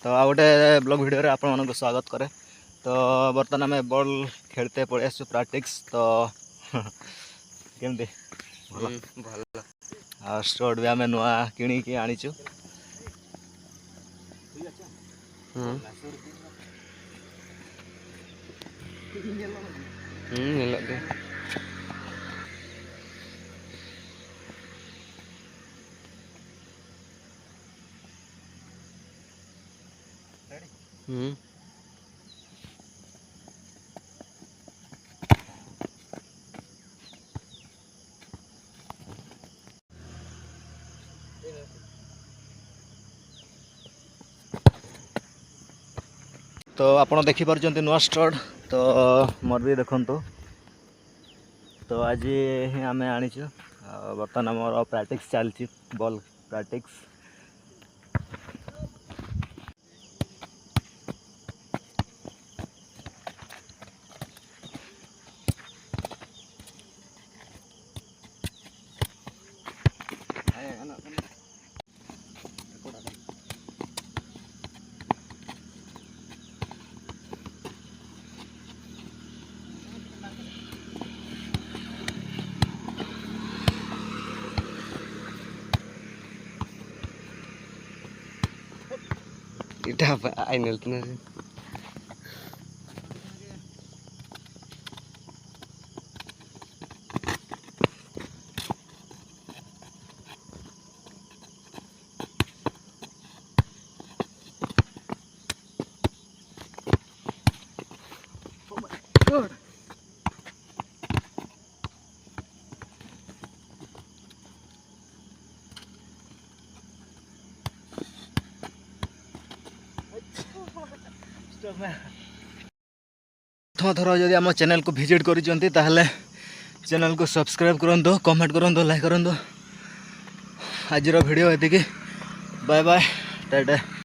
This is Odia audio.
ତ ଆଉ ଗୋଟେ ବ୍ଲଗ୍ ଭିଡ଼ିଓରେ ଆପଣମାନଙ୍କୁ ସ୍ୱାଗତ କରେ। ତ ବର୍ତ୍ତମାନ ଆମେ ବଲ୍ ଖେଳିତେ ପଳେଇ ଆସିଛୁ ପ୍ରାକ୍ଟିସ୍। ତ କେମିତି, ଭଲ? ଭଲ। ଆଉ ଷ୍ଟଡ୍ ବି ଆମେ ନୂଆ କିଣିକି ଆଣିଛୁ। ᱧᱮᱞᱚᱜ ᱜᱮ। ତ ଆପଣ ଦେଖିପାରୁଛନ୍ତି ନୂଆ ଷ୍ଟଡ୍। ତ ମୋର ବି ଦେଖନ୍ତୁ। ତ ଆଜି ହିଁ ଆମେ ଆଣିଛୁ ଆଉ ବର୍ତ୍ତମାନ ଆମର ପ୍ରାକ୍ଟିସ୍ ଚାଲିଛି, ବଲ୍ ପ୍ରାକ୍ଟିସ୍। ଏଇଟା ଆଇନେଲ ତ। God. ପ୍ରଥମ ଥର ଯଦି ଆମ ଚ୍ୟାନେଲକୁ ଭିଜିଟ୍ କରିଛନ୍ତି, ତାହେଲେ ଚ୍ୟାନେଲକୁ ସବସ୍କ୍ରାଇବ୍ କରନ୍ତୁ, କମେଣ୍ଟ କରନ୍ତୁ, ଲାଇକ୍ କରନ୍ତୁ। ଆଜିର ଭିଡ଼ିଓ ଏତିକି। Bye bye, tata.